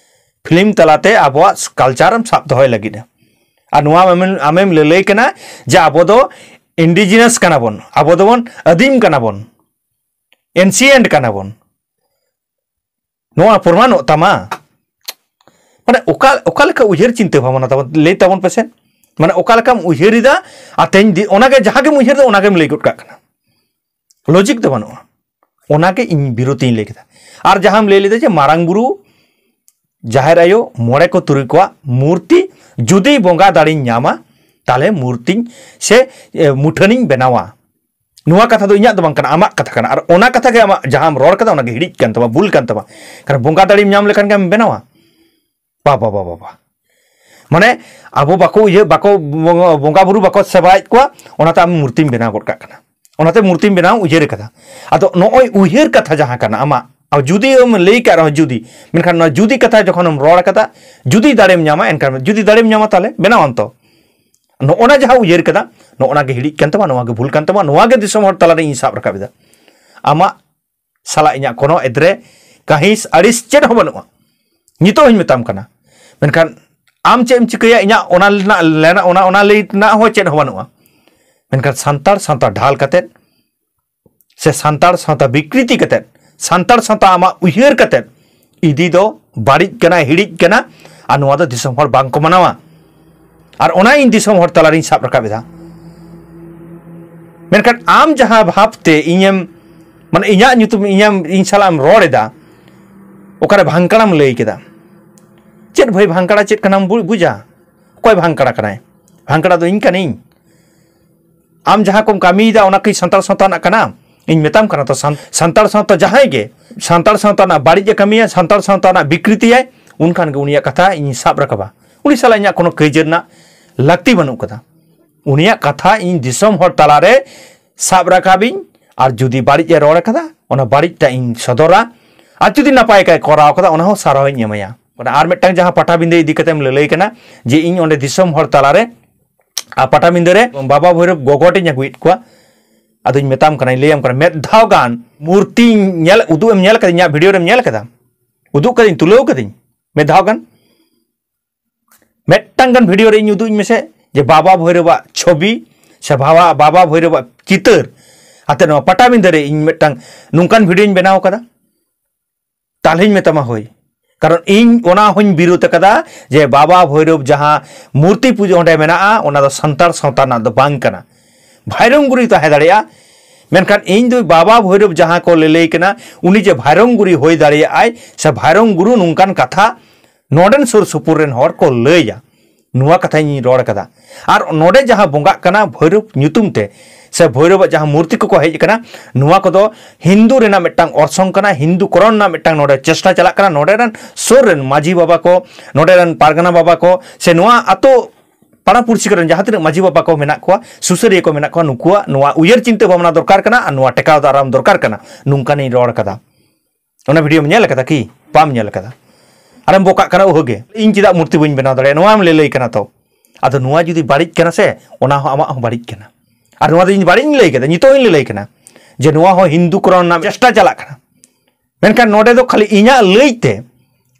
ᱯᱷᱤᱞᱢ ᱛᱟᱞᱟᱛᱮ ᱟᱵᱚᱣᱟᱜ ᱠᱟᱞᱪᱟᱨ ᱮᱢ ᱥᱟᱵ ᱫᱚᱦᱚᱭ ᱞᱟᱹᱜᱤᱫ᱾ ᱟᱨ ᱱᱚᱣᱟ ᱟᱢᱮᱢ, ᱟᱢᱮᱢ ᱞᱟᱹᱞᱟᱹᱭ ᱠᱟᱱᱟ ᱡᱮ ᱟᱵᱚ ᱫᱚ ᱤᱱᱰᱤᱡᱤᱱᱟᱥ ᱠᱟᱱᱟ ᱵᱚᱱ, ᱟᱵᱚ ᱫᱚᱵᱚᱱ ᱟᱹᱫᱤᱢ ᱠᱟᱱᱟ ᱵᱚᱱ, ᱮᱱᱥᱤᱭᱮᱱᱴ ᱠᱟᱱᱟ ᱵᱚᱱ᱾ ᱱᱚᱣᱟ ᱯᱨᱚᱢᱟᱱᱚᱜ ᱛᱟᱢᱟ? ᱢᱟᱱᱮ ᱚᱠᱟ, ᱚᱠᱟ ᱞᱮᱠᱟ ᱩᱭᱦᱟᱹᱨ ᱪᱤᱱᱛᱟᱹ ᱵᱷᱟᱵᱽᱱᱟ ᱛᱟᱵᱚᱱ, ᱞᱟᱹᱭ ᱛᱟᱵᱚᱱ ᱯᱮᱥᱮ᱾ ᱢᱟᱱᱮ ᱚᱠᱟ ᱞᱮᱠᱟᱢ ᱩᱭᱦᱟᱹᱨ ᱮᱫᱟ, ᱟᱨ ᱛᱮᱦᱮᱧ ᱫᱤ-, ᱚᱱᱟᱜᱮ ᱡᱟᱦᱟᱸ ᱜᱮᱢ ᱩᱭᱦᱟᱹᱨ ᱮᱫᱟ, ᱚᱱᱟᱜᱮᱢ ᱞᱟᱹᱭ ᱜᱚᱫ ᱠᱟᱜ ᱠᱟᱱᱟ᱾ ᱞᱚᱡᱤᱠ ᱫᱚ ᱵᱟᱹᱱᱩᱜᱼᱟ᱾ ᱚᱱᱟᱜᱮ ᱤᱧ ᱵᱤᱨᱳᱫᱷ ᱤᱧ ᱞᱟᱹᱭ ᱠᱮᱫᱟ᱾ ᱟᱨ ᱡᱟᱦᱟᱸᱢ ᱞᱟᱹᱭ ᱞᱮᱫᱟ ᱡᱮ ᱢᱟᱨᱟᱝ ᱵᱩᱨᱩ, ᱡᱟᱦᱮᱨ ᱟᱭᱳ, ᱢᱚᱬᱮ ᱠᱚ ᱛᱩᱨᱩᱭ ᱠᱚᱣᱟᱜ ᱢᱩᱨᱛᱤ ᱡᱩᱫᱤ ᱵᱚᱸᱜᱟ ᱫᱟᱲᱮᱧ ᱧᱟᱢᱟ, ᱛᱟᱦᱞᱮ ᱢᱩᱨᱛᱤᱧ ᱥᱮ, ᱮ, ᱢᱩᱴᱷᱟᱹᱱᱤᱧ ᱵᱮᱱᱟᱣᱟ᱾ ᱱᱚᱣᱟ ᱠᱟᱛᱷᱟ ᱫᱚ ᱤᱧᱟᱹᱜ ᱫᱚ ᱵᱟᱝ ᱠᱟᱱᱟ, ᱟᱢᱟᱜ ᱠᱟᱛᱷᱟ ᱠᱟᱱᱟ᱾ ᱟᱨ ᱚᱱᱟ ᱠᱟᱛᱷᱟ ᱜᱮ ᱟᱢᱟᱜ ᱡᱟᱦᱟᱸᱢ ᱨᱚᱲ ᱠᱟᱫᱟ, ᱚᱱᱟ ᱜᱮ ᱦᱤᱲᱤᱡ ᱠᱟᱱ ᱛᱟᱢᱟ, ᱵᱷᱩᱞ ᱠᱟᱱ ᱛᱟᱢᱟ᱾ ᱠᱟᱨᱚᱱ ᱵᱚᱸᱜᱟ ᱫᱟᱲᱮᱢ ᱧᱟᱢ ᱞᱮᱠᱷᱟᱱ ᱜᱮᱢ ᱵᱮᱱᱟᱣᱟ᱾ ᱵᱟ, ᱵᱟ, ᱵᱟ, ᱵᱟ, ᱵᱟ᱾ ᱢᱟᱱᱮ ᱟᱵᱚ ᱵᱟᱠᱚ ᱩᱭᱦᱟᱹᱨ, ᱵᱟᱠᱚ ᱵᱚᱸᱜᱟ, ᱵᱚᱸᱜᱟ ᱵᱩᱨᱩ ᱵᱟᱠᱚ ᱥᱮᱵᱟᱭᱮᱫ ᱠᱚᱣᱟ, ᱚᱱᱟᱛᱮ ᱟᱢ ᱢᱩᱨᱛᱤᱢ ᱵᱮᱱᱟᱣ ᱜᱚᱫ ᱠᱟᱜ ᱠᱟᱱᱟ᱾ ᱚᱱᱟᱛᱮ ᱢᱩᱨᱛᱤᱢ ᱵᱮᱱᱟᱣ ᱩᱭᱦᱟᱹᱨ ᱠᱟᱫᱟ᱾ ᱟᱫᱚ ᱱᱚᱜᱼᱚᱭ ᱩᱭᱦᱟᱹᱨ ᱠᱟᱛᱷᱟ ᱡᱟᱦᱟᱸ ᱠᱟᱱᱟ ᱟᱢᱟᱜ, ᱟᱨ ᱡᱩᱫᱤ ᱮᱢ ᱞᱟᱹᱭ ᱠᱟᱜ ᱨᱮᱦᱚᱸ ᱡᱩᱫᱤ, ᱢᱮᱱᱠᱷᱟᱱ ᱱᱚᱣᱟ ᱡᱩᱫᱤ ᱠᱟᱛᱷᱟ ᱡᱚᱠᱷᱚᱱᱮᱢ ᱨᱚᱲ ᱠᱟᱫᱟ, ᱡᱩᱫᱤ ᱫᱟᱲᱮᱢ ᱧᱟᱢᱟ, ᱮᱱᱠᱷᱟᱱ ᱡᱩᱫᱤ ᱫᱟᱲᱮᱢ ᱧᱟᱢᱟ, ᱛᱟᱦᱞᱮ ᱵᱮᱱᱟᱣᱟᱢ ᱛᱚ᱾ ᱱᱚᱜᱼᱚ ᱱᱟ ᱡᱟᱦᱟᱸ ᱩᱭᱦᱟᱹᱨ ᱠᱟᱫᱟ, ᱱᱚᱜᱼᱚ ᱱᱟ ᱜᱮ ᱦᱤᱲᱤᱡ ᱠᱟᱱ ᱛᱟᱢᱟ, ᱱᱚᱣᱟ ᱜᱮ ᱵᱷᱩᱞ ᱠᱟᱱ ᱛᱟᱢᱟ, ᱱᱚᱣᱟ ᱜᱮ ᱫᱤᱥᱚᱢ ᱦᱚᱲ ᱛᱟᱞᱟᱨᱮ ᱤᱧ ᱥᱟᱵ ᱨᱟᱠᱟᱵ ᱮᱫᱟ᱾ ᱟᱢᱟᱜ ᱥᱟᱞᱟᱜ ᱤᱧᱟᱹᱜ ᱠᱳᱱᱳ ᱮᱫᱽᱨᱮ, ᱠᱟᱹᱦᱤᱥ, ᱟᱹᱲᱤᱥ ᱪᱮᱫ ᱦᱚᱸ ᱵᱟᱹᱱᱩᱜᱼᱟ᱾ ᱱᱤᱛᱚᱜ ᱦᱚᱧ ᱢᱮᱛᱟᱢ ᱠᱟᱱᱟ᱾ ᱢᱮᱱᱠᱷᱟᱱ ᱟᱢ ᱪᱮᱫ ᱮᱢ ᱪᱤᱠᱟᱹᱭᱟ, ᱤᱧᱟᱹᱜ ᱚᱱᱟ ᱨᱮᱱᱟᱜ ᱞᱮᱱᱟ-, ᱚᱱᱟ, ᱚᱱᱟ ᱞᱟᱹᱭ ᱨᱮᱱᱟᱜ ᱦᱚᱸ ᱪᱮᱫ ᱦᱚᱸ ᱵᱟᱹᱱᱩᱜᱼᱟ᱾ ᱢᱮᱱᱠᱷᱟᱱ ᱥᱟᱱᱛᱟᱲ ᱥᱟᱶᱛᱟ ᱰᱷᱟᱞ ᱠᱟᱛᱮᱫ ᱥᱮ ᱥᱟᱱᱛᱟᱲ ᱥᱟᱶᱛᱟ ᱵᱤᱠᱨᱤᱛᱤ ᱠᱟᱛᱮᱫ, ᱥᱟᱱᱛᱟᱲ ᱥᱟᱶᱛᱟ ᱟᱢᱟᱜ ᱩᱭᱦᱟᱹᱨ ᱠᱟᱛᱮᱫ ᱤᱫᱤ ᱫᱚ ᱵᱟᱹᱲᱤᱡ ᱠᱟᱱᱟ, ᱦᱤᱲᱤᱡ ᱠᱟᱱᱟ, ᱟᱨ ᱱᱚᱣᱟ ᱫᱚ ᱫᱤᱥᱚᱢ ᱦᱚᱲ ᱵᱟᱝ ᱠᱚ ᱢᱟᱱᱟᱣᱟ᱾ ᱟᱨ ᱚᱱᱟ ᱤᱧ ᱫᱤᱥᱚᱢ ᱦᱚᱲ ᱛᱟᱞᱟᱨᱤᱧ ᱥᱟᱵ ᱨᱟᱠᱟᱵ ᱮᱫᱟ᱾ ᱢᱮᱱᱠᱷᱟᱱ ᱟᱢ ᱡᱟᱦᱟᱸ ᱵᱷᱟᱵᱽ ᱛᱮ ᱤᱧᱮᱢ, ᱢᱟᱱᱮ ᱤᱧᱟᱹᱜ ᱧᱩᱛᱩᱢ, ᱤᱧᱮᱢ, ᱤᱧ ᱥᱟᱞᱟᱜ ᱮᱢ ᱨᱚᱲ ᱮᱫᱟ, ᱚᱠᱟᱨᱮ ᱵᱷᱟᱝᱠᱲᱟᱢ ᱞᱟᱹᱭ ᱠᱮᱫᱟ? ᱪᱮᱫ ᱵᱷᱟᱹᱭ ᱵᱷᱟᱝᱠᱲᱟ ᱪᱮᱫ ᱠᱟᱱᱟᱢ ᱵᱩ-, ᱵᱩᱡᱟ? ᱚᱠᱚᱭ ᱵᱷᱟᱝᱠᱲᱟ ᱠᱟᱱᱟᱭ? ᱵᱷᱟᱝᱠᱲᱟ ᱫᱚ ᱤᱧ ᱠᱟᱹᱱᱟᱹᱧ᱾ ᱟᱢ ᱡᱟᱦᱟᱸ ᱠᱚᱢ ᱠᱟᱹᱢᱤᱭᱮᱫᱟ, ᱚᱱᱟ ᱠᱤ ᱥᱟᱱᱛᱟᱲ ᱥᱟᱶᱛᱟ ᱨᱮᱱᱟᱜ ᱠᱟᱱᱟ? ᱤᱧ ᱢᱮᱛᱟᱢ ᱠᱟᱱᱟ ᱛᱚ, ᱥᱟᱱ-, ᱥᱟᱱᱛᱟᱲ ᱥᱟᱶᱛᱟ ᱡᱟᱦᱟᱸᱭ ᱜᱮ ᱥᱟᱱᱛᱟᱲ ᱥᱟᱶᱛᱟ ᱨᱮᱱᱟᱜ ᱵᱟᱹᱲᱤᱡ ᱮ ᱠᱟᱹᱢᱤᱭᱟ, ᱥᱟᱱᱛᱟᱲ ᱥᱟᱶᱛᱟ ᱨᱮᱱᱟᱜ ᱵᱤᱠᱨᱤᱛᱤᱭᱟᱭ, ᱩᱱᱠᱷᱟᱱ ᱜᱮ ᱩᱱᱤᱭᱟᱜ ᱠᱟᱛᱷᱟ ᱤᱧ ᱥᱟᱵ ᱨᱟᱠᱟᱵᱟ᱾ ᱩᱱᱤ ᱥᱟᱞᱟᱜ ᱤᱧᱟᱹᱜ ᱠᱳᱱᱳ ᱠᱟᱹᱭᱡᱟᱹ ᱨᱮᱱᱟᱜ ᱞᱟᱹᱠᱛᱤ ᱵᱟᱹᱱᱩᱜ ᱠᱟᱫᱟ᱾ ᱩᱱᱤᱭᱟᱜ ᱠᱟᱛᱷᱟ ᱤᱧ ᱫᱤᱥᱚᱢ ᱦᱚᱲ ᱛᱟᱞᱟᱨᱮ ᱥᱟᱵ ᱨᱟᱠᱟᱵᱤᱧ, ᱟᱨ ᱡᱩᱫᱤ ᱵᱟᱹᱲᱤᱡ ᱮ ᱨᱚᱲ ᱠᱟᱫᱟ, ᱚᱱᱟ ᱵᱟᱹᱲᱤᱡ ᱴᱟᱜ ᱤᱧ ᱥᱚᱫᱚᱨᱟ, ᱟᱨ ᱡᱩᱫᱤ ᱱᱟᱯᱟᱭ ᱠᱟᱭ ᱠᱚᱨᱟᱣ ᱠᱟᱫᱟ, ᱚᱱᱟ ᱦᱚᱸ ᱥᱟᱨᱦᱟᱣ ᱤᱧ ᱮᱢᱟᱭᱟ᱾ ᱚᱱᱟ ᱟᱨ ᱢᱤᱫᱴᱟᱝ ᱡᱟᱦᱟᱸ ᱯᱟᱴᱟᱵᱤᱸᱫᱟᱹ ᱤᱫᱤ ᱠᱟᱛᱮᱢ ᱞᱟᱹᱞᱟᱹᱭ ᱠᱟᱱᱟ, ᱡᱮ ᱤᱧ ᱚᱸᱰᱮ ᱫᱤᱥᱚᱢ ᱦᱚᱲ ᱛᱟᱞᱟᱨᱮ, ᱟᱨ ᱯᱟᱴᱟᱵᱤᱸᱫᱟᱹ ᱨᱮ ᱵᱟᱵᱟ ᱵᱷᱳᱭᱨᱳᱵ ᱜᱚᱜᱚᱴ ᱤᱧ ᱟᱹᱜᱩᱭᱮᱫ ᱠᱚᱣᱟ, ᱟᱫᱚᱧ ᱢᱮᱛᱟᱢ ᱠᱟᱱᱟᱧ, ᱞᱟᱹᱭᱟᱢ ᱠᱟᱱᱟ, ᱢᱤᱫ ᱫᱷᱟᱣ ᱜᱟᱱ ᱢᱩᱨᱛᱤᱧ ᱧᱮᱞ, ᱩᱫᱩᱜ ᱮᱢ ᱧᱮᱞ ᱠᱟᱫᱟ? ᱤᱧᱟᱹᱜ ᱵᱷᱤᱰᱤᱭᱳ ᱨᱮᱢ ᱧᱮᱞ ᱠᱟᱫᱟ? ᱩᱫᱩᱜ ᱠᱟᱫᱟᱧ, ᱛᱩᱞᱟᱹᱣ ᱠᱟᱫᱟᱧ ᱢᱤᱫ ᱫᱷᱟᱣ ᱜᱟᱱ᱾ ᱢᱤᱫᱴᱟᱝ ᱜᱟᱱ ᱵᱷᱤᱰᱤᱭᱳ ᱨᱮ ᱤᱧ ᱩᱫᱩᱜ ᱤᱧ ᱢᱮᱥᱮ, ᱡᱮ ᱵᱟᱵᱟ ᱵᱷᱳᱭᱨᱳᱵᱟᱜ ᱪᱷᱚᱵᱤ ᱥᱮ ᱵᱟᱵᱟ, ᱵᱟᱵᱟ ᱵᱷᱳᱭᱨᱳᱵᱟᱜ ᱪᱤᱛᱟᱹᱨ ᱟᱛᱮ ᱱᱚᱣᱟ ᱯᱟᱴᱟᱵᱤᱸᱫᱟᱹ ᱨᱮ ᱤᱧ ᱢᱤᱫᱴᱟᱝ ᱱᱚᱝᱠᱟᱱ ᱵᱷᱤᱰᱤᱭᱳᱧ ᱵᱮᱱᱟᱣ ᱠᱟᱫᱟ? ᱛᱟᱦᱞᱮᱧ ᱢᱮᱛᱟᱢᱟ ᱦᱳᱭ, ᱠᱟᱨᱚᱱ ᱤᱧ ᱚᱱᱟ ᱦᱚᱧ ᱵᱤᱨᱳᱫ ᱟᱠᱟᱫᱟ, ᱡᱮ ᱵᱟᱵᱟ ᱵᱷᱳᱭᱨᱳᱵ ᱡᱟᱦᱟᱸ ᱢᱩᱨᱛᱤ ᱯᱩᱡᱟᱹ ᱚᱸᱰᱮ ᱢᱮᱱᱟᱜᱼᱟ, ᱚᱱᱟ ᱫᱚ ᱥᱟᱱᱛᱟᱲ ᱥᱟᱶᱛᱟ ᱨᱮᱱᱟᱜ ᱫᱚ ᱵᱟᱝ ᱠᱟᱱᱟ᱾ ᱵᱷᱟᱭᱨᱚᱝ ᱜᱩᱨᱩᱭ ᱛᱟᱦᱮᱸ ᱫᱟᱲᱮᱭᱟᱜᱼᱟ, ᱢᱮᱱᱠᱷᱟᱱ ᱤᱧ ᱫᱚ ᱵᱟᱵᱟ ᱵᱷᱳᱭᱨᱳᱵ ᱡᱟᱦᱟᱸ ᱠᱚ ᱞᱟᱹᱞᱟᱹᱭ ᱠᱟᱱᱟ, ᱩᱱᱤ ᱡᱮ ᱵᱷᱟᱭᱨᱚᱝ ᱜᱩᱨᱩᱭ ᱦᱩᱭ ᱫᱟᱲᱮᱭᱟᱜᱼᱟᱭ ᱥᱮ ᱵᱷᱟᱭᱨᱚᱝ ᱜᱩᱨᱩ ᱱᱚᱝᱠᱟᱱ ᱠᱟᱛᱷᱟ ᱱᱚᱰᱮᱱ ᱥᱩᱨ ᱥᱩᱯᱩᱨ ᱨᱮᱱ ᱦᱚᱲ ᱠᱚ ᱞᱟᱹᱭᱟ, ᱱᱚᱣᱟ ᱠᱟᱛᱷᱟᱧ ᱨᱚᱲ ᱠᱟᱫᱟ᱾ ᱟᱨ ᱱᱚᱰᱮ ᱡᱟᱦᱟᱸ ᱵᱚᱸᱜᱟᱜ ᱠᱟᱱᱟ ᱵᱷᱳᱭᱨᱳᱵ ᱧᱩᱛᱩᱢ ᱛᱮ, ᱥᱮ ᱵᱷᱳᱭᱨᱳᱵᱟᱜ ᱡᱟᱦᱟᱸ ᱢᱩᱨᱛᱤ ᱠᱚᱠᱚ ᱦᱮᱡ ᱟᱠᱟᱱᱟ, ᱱᱚᱣᱟ ᱠᱚᱫᱚ ᱦᱤᱱᱫᱩ ᱨᱮᱱᱟᱜ ᱢᱤᱫᱴᱟᱝ ᱚᱨᱥᱚᱝ ᱠᱟᱱᱟ, ᱦᱤᱱᱫᱩ ᱠᱚᱨᱚᱱ ᱨᱮᱱᱟᱜ ᱢᱤᱫᱴᱟᱝ ᱱᱚᱰᱮ ᱪᱮᱥᱴᱟ ᱪᱟᱞᱟᱜ ᱠᱟᱱᱟ᱾ ᱱᱚᱰᱮ ᱨᱮᱱ ᱥᱩᱨ ᱨᱮᱱ ᱢᱟᱹᱡᱷᱤ ᱵᱟᱵᱟ ᱠᱚ, ᱱᱚᱰᱮ ᱨᱮᱱ ᱯᱟᱨᱜᱟᱱᱟ ᱵᱟᱵᱟ ᱠᱚ, ᱥᱮ ᱱᱚᱣᱟ ᱟᱛᱳ ᱯᱟᱲᱟ ᱯᱩᱲᱥᱤ ᱠᱚᱨᱮᱱ ᱡᱟᱦᱟᱸ ᱛᱤᱱᱟᱹᱜ ᱢᱟᱹᱡᱷᱤ ᱵᱟᱵᱟ ᱠᱚ ᱢᱮᱱᱟᱜ ᱠᱚᱣᱟ, ᱥᱩᱥᱟᱹᱨᱤᱭᱟᱹ ᱠᱚ ᱢᱮᱱᱟᱜ ᱠᱚᱣᱟ, ᱱᱩᱠᱩᱣᱟᱜ ᱱᱚᱣᱟ ᱩᱭᱦᱟᱹᱨ ᱪᱤᱱᱛᱟᱹ ᱵᱷᱟᱵᱽᱱᱟ ᱫᱚᱨᱠᱟᱨ ᱠᱟᱱᱟ ᱟᱨ ᱱᱚᱣᱟ ᱴᱮᱠᱟᱣ ᱫᱟᱨᱟᱢ ᱫᱚᱨᱠᱟᱨ ᱠᱟᱱᱟ᱾ ᱱᱚᱝᱠᱟᱱᱤᱧ ᱨᱚᱲ ᱠᱟᱫᱟ᱾ ᱚᱱᱟ ᱵᱷᱤᱰᱤᱭᱳᱢ ᱧᱮᱞ ᱠᱟᱫᱟ ᱠᱤ? ᱵᱟᱢ ᱧᱮᱞ ᱠᱟᱫᱟ᱾ ᱟᱨᱮᱢ ᱵᱚᱠᱟᱜ ᱠᱟᱱᱟ ᱩᱦᱟᱹ ᱜᱮ, ᱤᱧ ᱪᱮᱫᱟᱜ ᱢᱩᱨᱛᱤ ᱵᱟᱹᱧ ᱵᱮᱱᱟᱣ ᱫᱟᱲᱮᱭᱟᱜᱼᱟ, ᱱᱚᱣᱟᱢ ᱞᱟᱹᱞᱟᱹᱭ ᱠᱟᱱᱟ ᱛᱚ᱾ ᱟᱫᱚ ᱱᱚᱣᱟ ᱡᱩᱫᱤ ᱵᱟᱹᱲᱤᱡ ᱠᱟᱱᱟ ᱥᱮ, ᱚᱱᱟ ᱦᱚᱸ ᱟᱢᱟᱜ ᱦᱚᱸ ᱵᱟᱹᱲᱤᱡ ᱠᱟᱱᱟ᱾ ᱟᱨ ᱱᱚᱣᱟ ᱫᱚ ᱤᱧ ᱵᱟᱹᱲᱤᱡ ᱤᱧ ᱞᱟᱹᱭ ᱠᱮᱫᱟ, ᱱᱤᱛᱚᱜ ᱤᱧ ᱞᱟᱹᱞᱟᱹᱭ ᱠᱟᱱᱟ ᱡᱮ ᱱᱚᱣᱟ ᱦᱚᱸ ᱦᱤᱱᱫᱩ ᱠᱚᱨᱚᱱ ᱨᱮᱱᱟᱜ ᱪᱮᱥᱴᱟ ᱪᱟᱞᱟᱜ ᱠᱟᱱᱟ᱾ ᱢᱮᱱᱠᱷᱟᱱ ᱱᱚᱰᱮ ᱫᱚ ᱠᱷᱟᱹᱞᱤ ᱤᱧᱟᱹᱜ ᱞᱟᱹᱭ ᱛᱮ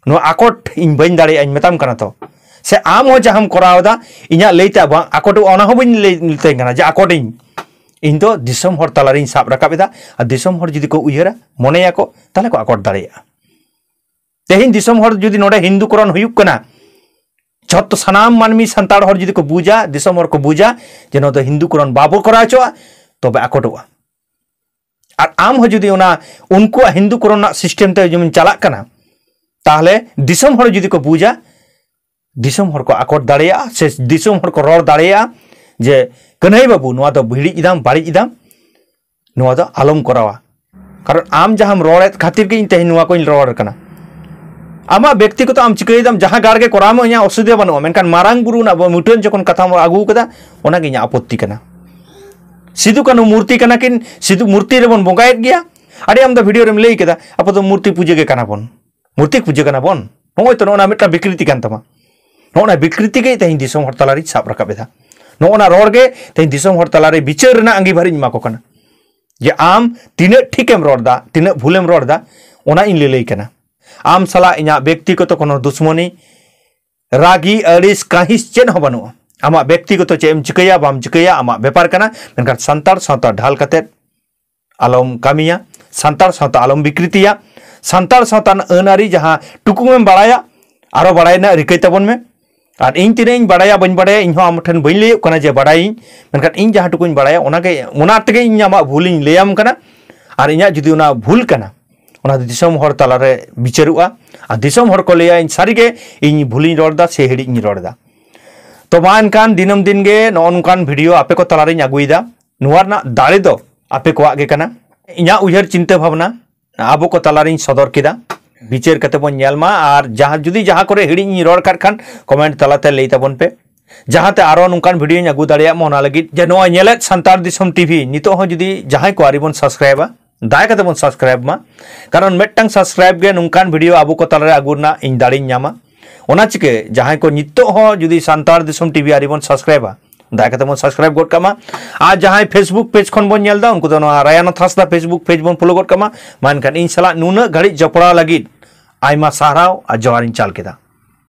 ᱱᱚᱣᱟ ᱟᱠᱚᱴ ᱤᱧ ᱵᱟᱹᱧ ᱫᱟᱲᱮᱭᱟᱜᱼᱟ, ᱤᱧ ᱢᱮᱛᱟᱢ ᱠᱟᱱᱟ ᱛᱚ᱾ ᱥᱮ ᱟᱢ ᱦᱚᱸ ᱡᱟᱦᱟᱸᱢ ᱠᱚᱨᱟᱣ ᱮᱫᱟ, ᱤᱧᱟᱹᱜ ᱞᱟᱹᱭ ᱛᱮ ᱵᱟᱝ ᱟᱠᱚᱴᱚᱜᱼᱟ, ᱚᱱᱟ ᱦᱚᱸ ᱵᱟᱹᱧ ᱞᱟᱹᱭ ᱢᱮᱛᱟᱹᱧ ᱠᱟᱱᱟ ᱡᱮ ᱟᱠᱚᱴ ᱤᱧ᱾ ᱤᱧ ᱫᱚ ᱫᱤᱥᱚᱢ ᱦᱚᱲ ᱛᱟᱞᱟᱨᱤᱧ ᱥᱟᱵ ᱨᱟᱠᱟᱵ ᱮᱫᱟ, ᱟᱨ ᱫᱤᱥᱚᱢ ᱦᱚᱲ ᱡᱩᱫᱤ ᱠᱚ ᱩᱭᱦᱟᱹᱨᱟ, ᱢᱚᱱᱮᱭᱟᱠᱚ, ᱛᱟᱦᱞᱮ ᱠᱚ ᱟᱠᱚᱴ ᱫᱟᱲᱮᱭᱟᱜᱼᱟ᱾ ᱛᱮᱦᱮᱧ ᱫᱤᱥᱚᱢ ᱦᱚᱲ ᱡᱩᱫᱤ ᱱᱚᱰᱮ ᱦᱤᱱᱫᱩ ᱠᱚᱨᱚᱱ ᱦᱩᱭᱩᱜ ᱠᱟᱱᱟ, ᱡᱷᱚᱛᱚ ᱥᱟᱱᱟᱢ ᱢᱟᱹᱱᱢᱤ ᱥᱟᱱᱛᱟᱲ ᱦᱚᱲ ᱡᱩᱫᱤ ᱠᱚ ᱵᱩᱡᱟ, ᱫᱤᱥᱚᱢ ᱦᱚᱲ ᱠᱚ ᱵᱩᱡᱟ ᱡᱮ ᱱᱚᱣᱟ ᱫᱚ ᱦᱤᱱᱫᱩ ᱠᱚᱨᱚᱱ ᱵᱟᱵᱚ ᱠᱚᱨᱟᱣ ᱦᱚᱪᱚᱣᱟᱜᱼᱟ, ᱛᱚᱵᱮ ᱟᱠᱚᱴᱚᱜᱼᱟ᱾ ᱟᱨ ᱟᱢ ᱦᱚᱸ ᱡᱩᱫᱤ ᱚᱱᱟ ᱩᱱᱠᱩᱣᱟᱜ ᱦᱤᱱᱫᱩ ᱠᱚᱨᱚᱱ ᱨᱮᱱᱟᱜ ᱥᱤᱥᱴᱮᱢ ᱛᱮ ᱡᱩᱫᱤᱢ ᱪᱟᱞᱟᱜ ᱠᱟᱱᱟ, ᱛᱟᱦᱞᱮ ᱫᱤᱥᱚᱢ ᱦᱚᱲ ᱡᱩᱫᱤ ᱠᱚ ᱵᱩᱡᱟ, ᱫᱤᱥᱚᱢ ᱦᱚᱲ ᱠᱚ ᱟᱠᱚᱴ ᱫᱟᱲᱮᱭᱟᱜᱼᱟ, ᱥᱮ ᱫᱤᱥᱚᱢ ᱦᱚᱲ ᱠᱚ ᱨᱚᱲ ᱫᱟᱲᱮᱭᱟᱜᱼᱟ ᱡᱮ, "ᱠᱟᱹᱱᱦᱟᱹᱭ ᱵᱟᱹᱵᱩ, ᱱᱚᱣᱟ ᱫᱚ ᱵᱟᱹᱲᱤᱡ ᱮᱫᱟᱢ, ᱵᱟᱹᱲᱤᱡ ᱮᱫᱟᱢ, ᱱᱚᱣᱟ ᱫᱚ ᱟᱞᱚᱢ ᱠᱚᱨᱟᱣᱟ᱾" ᱠᱟᱨᱚᱱ ᱟᱢ ᱡᱟᱦᱟᱸᱢ ᱨᱚᱲᱮᱫ ᱠᱷᱟᱹᱛᱤᱨ ᱜᱮ ᱤᱧ ᱛᱮᱦᱮᱧ ᱱᱚᱣᱟ ᱠᱚᱧ ᱨᱚᱲ ᱠᱟᱱᱟ᱾ ᱟᱢᱟᱜ ᱵᱮᱠᱛᱤᱜᱚᱛᱚ ᱟᱢ ᱪᱤᱠᱟᱹᱭᱮᱫᱟᱢ, ᱡᱟᱦᱟᱸ ᱜᱟᱲ ᱜᱮ ᱠᱚᱨᱟᱣ ᱢᱮ, ᱤᱧᱟᱹᱜ ᱚᱥᱩᱵᱤᱫᱷᱟ ᱵᱟᱹᱱᱩᱜᱼᱟ, ᱢᱮᱱᱠᱷᱟᱱ ᱢᱟᱨᱟᱝ ᱵᱩᱨᱩ ᱨᱮᱱᱟᱜ ᱢᱩᱴᱷᱟᱹᱱ ᱡᱚᱠᱷᱚᱱ ᱠᱟᱛᱷᱟᱢ ᱟᱹᱜᱩ ᱠᱟᱫᱟ, ᱚᱱᱟᱜᱮ ᱤᱧᱟᱹᱜ ᱟᱯᱚᱛᱛᱤ ᱠᱟᱱᱟ᱾ ᱥᱤᱫᱩ ᱠᱟᱹᱱᱦᱩ ᱢᱩᱨᱛᱤ ᱠᱟᱱᱟ ᱠᱤᱱ, ᱥᱤᱫᱩ ᱢᱩᱨᱛᱤ ᱨᱮᱵᱚᱱ ᱵᱚᱸᱜᱟᱭᱮᱫ ᱜᱮᱭᱟ᱾ ᱟᱹᱰᱤ ᱟᱢᱫᱟ ᱵᱷᱤᱰᱤᱭᱳ ᱨᱮᱢ ᱞᱟᱹᱭ ᱠᱮᱫᱟ, ᱟᱵᱚ ᱫᱚ ᱢᱩᱨᱛᱤ ᱯᱩᱡᱟᱹ ᱜᱮ ᱠᱟᱱᱟ ᱵᱚᱱ, ᱢᱩᱨᱛᱤ ᱯᱩᱡᱟᱹ ᱠᱟᱱᱟ ᱵᱚᱱ᱾ ᱱᱚᱜᱼᱚᱭ ᱛᱚ ᱱᱚᱜᱼᱚ ᱱᱟ ᱢᱤᱫᱴᱟᱝ ᱵᱤᱠᱨᱤᱛᱤ ᱠᱟᱱ ᱛᱟᱢᱟ᱾ ᱱᱚᱜᱼᱚ ᱱᱟ ᱵᱤᱠᱨᱤᱛᱤ ᱜᱮ ᱛᱮᱦᱮᱧ ᱫᱤᱥᱚᱢ ᱦᱚᱲ ᱛᱟᱞᱟᱨᱤᱧ ᱥᱟᱵ ᱨᱟᱠᱟᱵ ᱮᱫᱟ᱾ ᱱᱚᱜᱼᱚ ᱱᱟ ᱨᱚᱲ ᱜᱮ ᱛᱮᱦᱮᱧ ᱫᱤᱥᱚᱢ ᱦᱚᱲ ᱛᱟᱞᱟᱨᱮ ᱵᱤᱪᱟᱹᱨ ᱨᱮᱱᱟᱜ ᱟᱸᱜᱤᱵᱷᱟᱨᱤᱧ ᱮᱢᱟ ᱠᱚ ᱠᱟᱱᱟ, ᱡᱮ ᱟᱢ ᱛᱤᱱᱟᱹᱜ ᱴᱷᱤᱠᱮᱢ ᱨᱚᱲ ᱫᱟ, ᱛᱤᱱᱟᱹᱜ ᱵᱷᱩᱞᱮᱢ ᱨᱚᱲ ᱫᱟ, ᱚᱱᱟ ᱤᱧ ᱞᱟᱹᱞᱟᱹᱭ ᱠᱟᱱᱟ᱾ ᱟᱢ ᱥᱟᱞᱟᱜ ᱤᱧᱟᱹᱜ ᱵᱮᱠᱛᱤᱜᱚᱛᱚ ᱠᱳᱱᱳ ᱫᱩᱥᱢᱚᱱᱤ, ᱨᱟᱹᱜᱤ, ᱟᱹᱲᱤᱥ, ᱠᱟᱹᱦᱤᱥ ᱪᱮᱫ ᱦᱚᱸ ᱵᱟᱹᱱᱩᱜᱼᱟ᱾ ᱟᱢᱟᱜ ᱵᱮᱠᱛᱤᱜᱚᱛᱚ ᱪᱮᱫ ᱮᱢ ᱪᱤᱠᱟᱹᱭᱟ, ᱵᱟᱢ ᱪᱤᱠᱟᱹᱭᱟ, ᱟᱢᱟᱜ ᱵᱮᱯᱟᱨ ᱠᱟᱱᱟ, ᱢᱮᱱᱠᱷᱟᱱ ᱥᱟᱱᱛᱟᱲ ᱥᱟᱶᱛᱟ ᱰᱷᱟᱞ ᱠᱟᱛᱮᱫ ᱟᱞᱚᱢ ᱠᱟᱹᱢᱤᱭᱟ, ᱥᱟᱱᱛᱟᱲ ᱥᱟᱶᱛᱟ ᱟᱞᱚᱢ ᱵᱤᱠᱨᱤᱛᱤᱭᱟ᱾ ᱥᱟᱱᱛᱟᱲ ᱥᱟᱶᱛᱟ ᱨᱮᱱᱟᱜ ᱟᱹᱱ ᱟᱹᱨᱤ ᱡᱟᱦᱟᱸ ᱴᱩᱠᱩᱢ ᱮᱢ ᱵᱟᱲᱟᱭᱟ, ᱟᱨᱚ ᱵᱟᱲᱟᱭ ᱨᱮᱱᱟᱜ ᱨᱤᱠᱟᱹᱭ ᱛᱟᱵᱚᱱ ᱢᱮ᱾ ᱟᱨ ᱤᱧ ᱛᱤᱱᱟᱹᱜ ᱤᱧ ᱵᱟᱲᱟᱭᱟ, ᱵᱟᱹᱧ ᱵᱟᱲᱟᱭᱟ, ᱤᱧ ᱦᱚᱸ ᱟᱢ ᱴᱷᱮᱱ ᱵᱟᱹᱧ ᱞᱟᱹᱭᱚᱜ ᱠᱟᱱᱟ ᱡᱮ ᱵᱟᱲᱟᱭᱟᱹᱧ, ᱢᱮᱱᱠᱷᱟᱱ ᱤᱧ ᱡᱟᱦᱟᱸ ᱴᱩᱠᱩᱧ ᱵᱟᱲᱟᱭᱟ, ᱚᱱᱟᱜᱮ, ᱚᱱᱟ ᱛᱮᱜᱮ ᱤᱧ ᱟᱢᱟᱜ ᱵᱷᱩᱞᱤᱧ ᱞᱟᱹᱭᱟᱢ ᱠᱟᱱᱟ᱾ ᱟᱨ ᱤᱧᱟᱹᱜ ᱡᱩᱫᱤ ᱚᱱᱟ ᱵᱷᱩᱞ ᱠᱟᱱᱟ, ᱚᱱᱟ ᱫᱚ ᱫᱤᱥᱚᱢ ᱦᱚᱲ ᱛᱟᱞᱟᱨᱮ ᱵᱤᱪᱟᱹᱨᱚᱜᱼᱟ᱾ ᱟᱨ ᱫᱤᱥᱚᱢ ᱦᱚᱲ ᱠᱚ ᱞᱟᱹᱭᱟ ᱤᱧ ᱥᱟᱹᱨᱤᱜᱮ ᱤᱧ ᱵᱷᱩᱞᱤᱧ ᱨᱚᱲ ᱮᱫᱟ ᱥᱮ ᱦᱤᱲᱤᱡ ᱤᱧ ᱨᱚᱲ ᱮᱫᱟ᱾ ᱛᱚ ᱢᱟ ᱮᱱᱠᱷᱟᱱ ᱫᱤᱱᱟᱹᱢ ᱫᱤᱱ ᱜᱮ ᱱᱚᱜᱼᱚ ᱱᱚᱝᱠᱟᱱ ᱵᱷᱤᱰᱤᱭᱳ ᱟᱯᱮ ᱠᱚ ᱛᱟᱞᱟᱨᱤᱧ ᱟᱹᱜᱩᱭᱮᱫᱟ᱾ ᱱᱚᱣᱟ ᱨᱮᱱᱟᱜ ᱫᱟᱲᱮ ᱫᱚ ᱟᱯᱮ ᱠᱚᱣᱟᱜ ᱜᱮ ᱠᱟᱱᱟ᱾ ᱤᱧᱟᱹᱜ ᱩᱭᱦᱟᱹᱨ ᱪᱤᱱᱛᱟᱹ ᱵᱷᱟᱵᱽᱱᱟ ᱟᱵᱚ ᱠᱚ ᱛᱟᱞᱟᱨᱤᱧ ᱥᱚᱫᱚᱨ ᱠᱮᱫᱟ᱾ ᱵᱤᱪᱟᱹᱨ ᱠᱟᱛᱮ ᱵᱚᱱ ᱧᱮᱞ ᱢᱟ, ᱟᱨ ᱡᱟᱦᱟᱸ, ᱡᱩᱫᱤ ᱡᱟᱦᱟᱸ ᱠᱚᱨᱮ ᱦᱤᱲᱤᱡ ᱤᱧ ᱨᱚᱲ ᱠᱟᱫ ᱠᱷᱟᱱ ᱠᱚᱢᱮᱱᱴ ᱛᱟᱞᱟᱛᱮ ᱞᱟᱹᱭ ᱛᱟᱵᱚᱱ ᱯᱮ, ᱡᱟᱦᱟᱸᱛᱮ ᱟᱨᱚ ᱱᱚᱝᱠᱟᱱ ᱵᱷᱤᱰᱤᱭᱳᱧ ᱟᱹᱜᱩ ᱫᱟᱲᱮᱭᱟᱜ ᱢᱟ᱾ ᱚᱱᱟ ᱞᱟᱹᱜᱤᱫ ᱡᱮ ᱱᱚᱣᱟ ᱧᱮᱞᱮᱫ ᱥᱟᱱᱛᱟᱲ ᱫᱤᱥᱚᱢ ᱴᱤᱵᱷᱤ ᱱᱤᱛᱚᱜ ᱦᱚᱸ ᱡᱩᱫᱤ ᱡᱟᱦᱟᱸᱭ ᱠᱚ ᱟᱹᱣᱨᱤ ᱵᱚᱱ ᱥᱟᱵᱥᱠᱨᱟᱭᱤᱵᱟ, ᱫᱟᱭᱟ ᱠᱟᱛᱮ ᱵᱚᱱ ᱥᱟᱵᱥᱠᱨᱟᱭᱤᱵ ᱢᱟ, ᱠᱟᱨᱚᱱ ᱢᱤᱫᱴᱟᱝ ᱥᱟᱵᱥᱠᱨᱟᱭᱤᱵ ᱜᱮ ᱱᱚᱝᱠᱟᱱ ᱵᱷᱤᱰᱤᱭᱳ ᱟᱵᱚ ᱠᱚ ᱛᱟᱞᱟᱨᱮ ᱟᱹᱜᱩ ᱨᱮᱱᱟᱜ ᱤᱧ ᱫᱟᱲᱮᱧ ᱧᱟᱢᱟ᱾ ᱚᱱᱟ ᱪᱤᱠᱟᱹ ᱡᱟᱦᱟᱸᱭ ᱠᱚ ᱱᱤᱛᱚᱜ ᱦᱚᱸ ᱡᱩᱫᱤ ᱥᱟᱱᱛᱟᱲ ᱫᱤᱥᱚᱢ ᱴᱤᱵᱷᱤ ᱟᱹᱣᱨᱤ ᱵᱚᱱ ᱥᱟᱵᱥᱠᱨᱟᱭᱤᱵᱟ, ᱫᱟᱭᱟ ᱠᱟᱛᱮ ᱵᱚᱱ ᱥᱟᱵᱥᱠᱨᱟᱭᱤᱵ ᱜᱚᱫ ᱠᱟᱜ ᱢᱟ᱾ ᱟᱨ ᱡᱟᱦᱟᱸᱭ ᱯᱷᱮᱥᱵᱩᱠ ᱯᱮᱡᱽ ᱠᱷᱚᱱ ᱵᱚᱱ ᱧᱮᱞ ᱮᱫᱟ, ᱩᱱᱠᱩ ᱫᱚ ᱱᱚᱣᱟ ᱨᱟᱭᱟᱱᱟᱛᱷ ᱦᱟᱸᱥᱫᱟ ᱯᱷᱮᱥᱵᱩᱠ ᱯᱮᱡᱽ ᱵᱚᱱ ᱯᱷᱚᱞᱳ ᱜᱚᱫ ᱠᱟᱜ ᱢᱟ᱾ ᱢᱟ ᱮᱱᱠᱷᱟᱱ ᱤᱧ ᱥᱟᱞᱟᱜ ᱱᱩᱱᱟᱹᱜ ᱜᱷᱟᱹᱲᱤᱡ ᱡᱚᱯᱲᱟᱣ ᱞᱟᱹᱜᱤᱫ ᱟᱭᱢᱟ ᱥᱟᱨᱦᱟᱣ ᱟᱨ ᱡᱚᱦᱟᱨᱤᱧ ᱪᱟᱞ ᱠᱮᱫᱟ᱾